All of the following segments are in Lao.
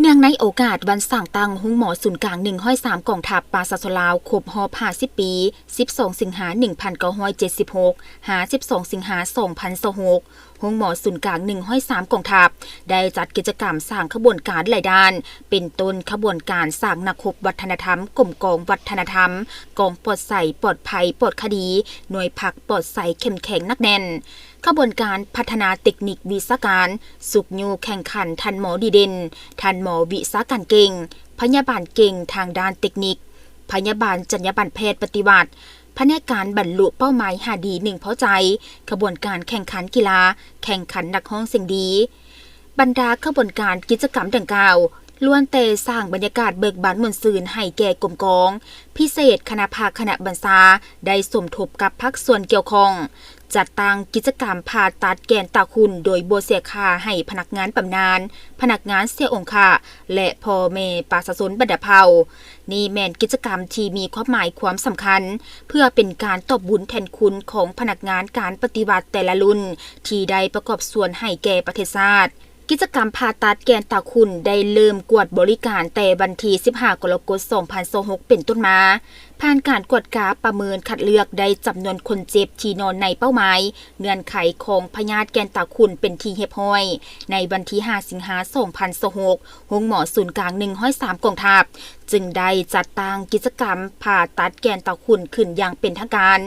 ເນື່ອງໃນໂອກາດວັນສ້າງຕັ້ງໂຮງໝໍສູນກາງໜຶ່ງຮ້ອຍສາມກອງທັບປະຊາຊົນລາວ ຄົບຮອບຫ້າສິບປີ ສິບສອງ ສິງຫາ ໜຶ່ງພັນເກົ້າຮ້ອຍເຈັດສິບຫົກ ຫາ ສິບສອງ ສິງຫາ ສອງພັນຊາວຫົກ ໂຮງໝໍສູນກາງໜຶ່ງຮ້ອຍສາມກອງທັບ ໄດ້ຈັດກິດຈະກຳສ້າງຂະບວນການຫຼາຍດ້ານ ເປັນຕົ້ນຂະບວນການສ້າງນັກຮົບວັດທະນະທຳ, ກົມກອງວັດທະນະທຳ, ກອງປອດໃສ, ປອດໄພ, ປອດຄະດີ, ໜ່ວຍພັກປອດໃສເຂັ້ມແຂງໜັກແໜ້ນ, ຂະບວນການພັດທະນາເຕັກນິກວິຊາການ, ຊຸກຍູ້ແຂ່ງຂັນທ່ານໝໍດີເດັ່ນ, ທ່ານໝໍວິຊາການເກັ່ງ, ພະຍາບານເກັ່ງທາງດ້ານເຕັກນິກ, ພະຍາບານຈັນຍາບັນແພດປະຕິວັດ, ພະແນກການບັນລຸເປົ້າໝາຍຫ້າດີໜຶ່ງພໍໃຈ, ຂະບວນການແຂ່ງຂັນກິລາ, ແຂ່ງຂັນນັກຮ້ອງສຽງດີ. ບັນດາຂະບວນການກິດຈະກຳດັ່ງກ່າວ ລ້ວນແຕ່ສ້າງບັນຍາກາດເບີກບານມ່ວນຊື່ນໃຫ້ແກ່ກົມກອງ. ພິເສດ ຄະນະພັກຄະນະບັນຊາ ໄດ້ສົມທົບກັບພາກສ່ວນກ່ຽວຂ້ອງ ຈັດຕັ້ງກິດຈະກຳຜ່າຕັດແກນຕາຄຸນໂດຍບໍ່ເສຍຄ່າໃຫ້ພະນັກງານບຳນານ, ພະນັກງານເສຍອົງຄະ ແລະ ພໍ່ແມ່ປະຊາຊົນບັນດາເຜົ່າ. ນີ້ແມ່ນກິດຈະກຳທີ່ມີຄວາມໝາຍຄວາມສຳຄັນ ເພື່ອເປັນການຕອບບຸນແທນຄຸນຂອງພະນັກງານການປະຕິວັດແຕ່ລະລຸ້ນ ທີ່ໄດ້ປະກອບສ່ວນໃຫ້ແກ່ປະເທດຊາດ. ກິດຈະກຳຜ່າຕັດແກນຕາຄຸນໄດ້ເລີ່ມກວດບໍລິການແຕ່ວັນທີສິບຫ້າ ກໍລະກົດ ສອງພັນຊາວຫົກ ເປັນຕົ້ນມາ. ຜ່ານການກວດກາປະເມີນຄັດເລືອກໄດ້ຈຳນວນຄົນເຈັບທີ່ນອນໃນເປົ້າໝາຍ, ເງື່ອນໄຂຂອງພະຍາດແກນຕາຂຸ້ນເປັນທີ່ຮຽບຮ້ອຍ. ໃນວັນທີຫ້າ ສິງຫາ ສອງພັນຊາວຫົກ ໂຮງໝໍສູນກາງໜຶ່ງຮ້ອຍສາມກອງທັບ ຈຶ່ງໄດ້ຈັດຕັ້ງກິດຈະກຳຜ່າຕັດແກນຕາຂຸ້ນຂຶ້ນຢ່າງເປັນທາງການ.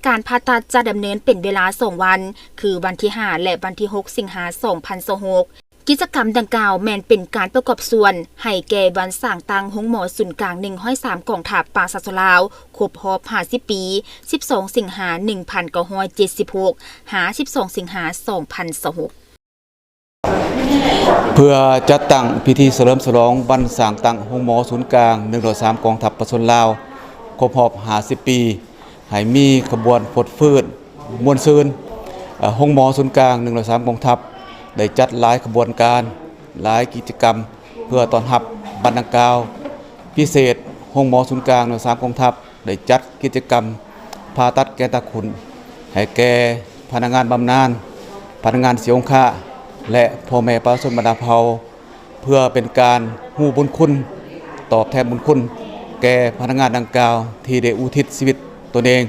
ການຜ່າຕັດຈະດຳເນີນເປັນເວລາສອງວັນ ຄືວັນທີຫ້າ ແລະ ວັນທີຫົກ ສິງຫາ ສອງພັນຊາວຫົກ. ກິດຈະກຳດັ່ງກ່າວແມ່ນເປັນການປະກອບສ່ວນໃຫ້ແກ່ວັນສ້າງຕັ້ງໂຮງໝໍສູນກາງໜຶ່ງຮ້ອຍສາມກອງທັບປະຊາຊົນລາວ ຄົບຮອບຫ້າສິບປີ ສິບສອງ ສິງຫາ ໜຶ່ງພັນເກົ້າຮ້ອຍເຈັດສິບຫົກ ຫາ ສິບສອງ ສິງຫາ ສອງພັນຊາວຫົກ. ເພື່ອຈັດຕັ້ງພິທີສະເຫຼີມສະຫຼອງວັນສ້າງຕັ້ງໂຮງໝໍສູນກາງໜຶ່ງຮ້ອຍສາມກອງທັບປະຊາຊົນລາວ ຄົບຮອບຫ້າສິບປີ ໃຫ້ມີຂະບວນຟົດຟື້ນມ່ວນຊື່ນ. ເອີ ໂຮງໝໍສູນກາງໜຶ່ງຮ້ອຍສາມກອງທັບ ໄດ້ຈັດຫຼາຍຂະບວນການ, ຫຼາຍກິດຈະກຳເພື່ອຕ້ອນຮັບວັນດັ່ງກ່າວ. ພິເສດ, ໂຮງໝໍສູນກາງໜຶ່ງຮ້ອຍສາມກອງທັບ ໄດ້ຈັດກິດຈະກຳຜ່າຕັດແກນຕາຂຸ້ນໃຫ້ແກ່ພະນັກງານບຳນານ, ພະນັກງານເສຍອົງຄະ ແລະ ພໍ່ແມ່ປະຊາຊົນບັນດາເຜົ່າ ເພື່ອເປັນການຮູ້ບຸນຄຸນ, ຕອບແທນບຸນຄຸນແກ່ພະນັກງານດັ່ງກ່າວ ທີ່ໄດ້ອຸທິດຊີວິດຕົນເອງ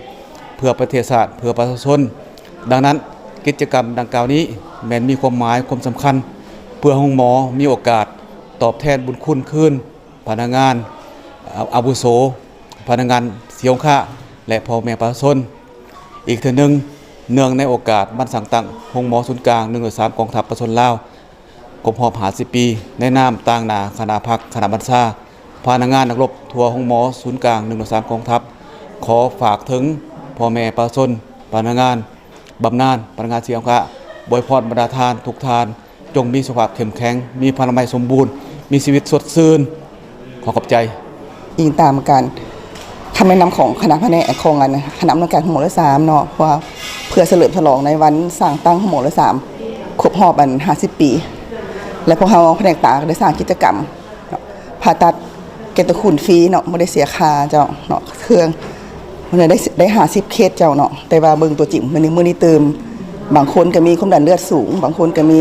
ເພື່ອປະເທດຊາດ, ເພື່ອປະຊາຊົນ. ດັ່ງນັ້ນ, ກິດຈະກຳດັ່ງກ່າວນີ້ແມ່ນມີຄວາມໝາຍຄວາມສຳຄັນ ເພື່ອໂຮງໝໍມີໂອກາດຕອບແທນບຸນຄຸນຄືນ ພະນັກງານອາວຸໂສ, ພະນັກງານເສຍອົງຄະ ແລະ ພໍ່ແມ່ປະຊາຊົນ. ອີກເທື່ອໜຶ່ງ, ເນື່ອງໃນໂອກາດວັນສ້າງຕັ້ງໂຮງໝໍສູນກາງໜຶ່ງຮ້ອຍສາມກອງທັບປະຊາຊົນລາວ ຄົບຮອບຫ້າສິບປີ, ໃນນາມຕາງໜ້າຄະນະພັກຄະນະບັນຊາ, ພະນັກງານນັກລົບທົ່ວໂຮງໝໍສູນກາງໜຶ່ງຮ້ອຍສາມກອງທັບ ຂໍຝາກເຖິງພໍ່ແມ່ປະຊາຊົນ, ພະນັກງານບຳນານ, ພະນັກງານເສຍອົງຄະ, ອວຍພອນບັນດາທ່ານທຸກທ່ານ ຈົ່ງມີສຸຂະພາບເຂັ້ມແຂງ, ມີພະລານາໄມສົມບູນ, ມີຊີວິດສົດຊື່ນ. ຂໍຂອບໃຈ. ອີງຕາມການຄຳແນະນຳຂອງຄະນະພະແນກຂອງອັນ ຄະນະອຳນວຍການໂຮງໝໍຮ້ອຍສາມເນາະ, ເພາະວ່າເພື່ອສະເຫຼີມສະຫຼອງໃນວັນສ້າງຕັ້ງໂຮງໝໍຮ້ອຍສາມ ຄົບຮອບອັນ ຫ້າສິບປີ ແລະ ພວກເຮົາພະແນກຕາກໍໄດ້ສ້າງກິດຈະກຳເນາະ ຜ່າຕັດແກນຕາຂຸ້ນຟຣີເນາະ, ບໍ່ໄດ້ເສຍຄ່າເຈົ້າເນາະ, ເຄື່ອງ ໄດ້ ໄດ້ຫ້າສິບເຄສເຈົ້າເນາະ, ແຕ່ວ່າເບິ່ງຕົວຈິງມື້ນີ້ ມື້ນີ້ຕື່ມ ບາງຄົນກໍມີຄວາມດັນເລືອດສູງ, ບາງຄົນກໍມີ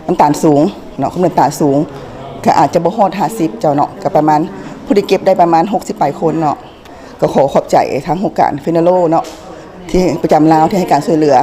ນ້ຳຕານສູງເນາະ, ຄວາມດັນຕານສູງ ກໍອາດຈະບໍ່ຮອດຫ້າສິບເຈົ້າເນາະ, ກໍປະມານ ຜູ້ທີ່ເກັບໄດ້ປະມານຫົກສິບປາຍຄົນເນາະ. ກໍຂໍຂອບໃຈທາງໂຮງການ Funeral ເນາະ ທີ່ປະຈຳລາວທີ່ໃຫ້ການຊ່ວຍເຫຼືອ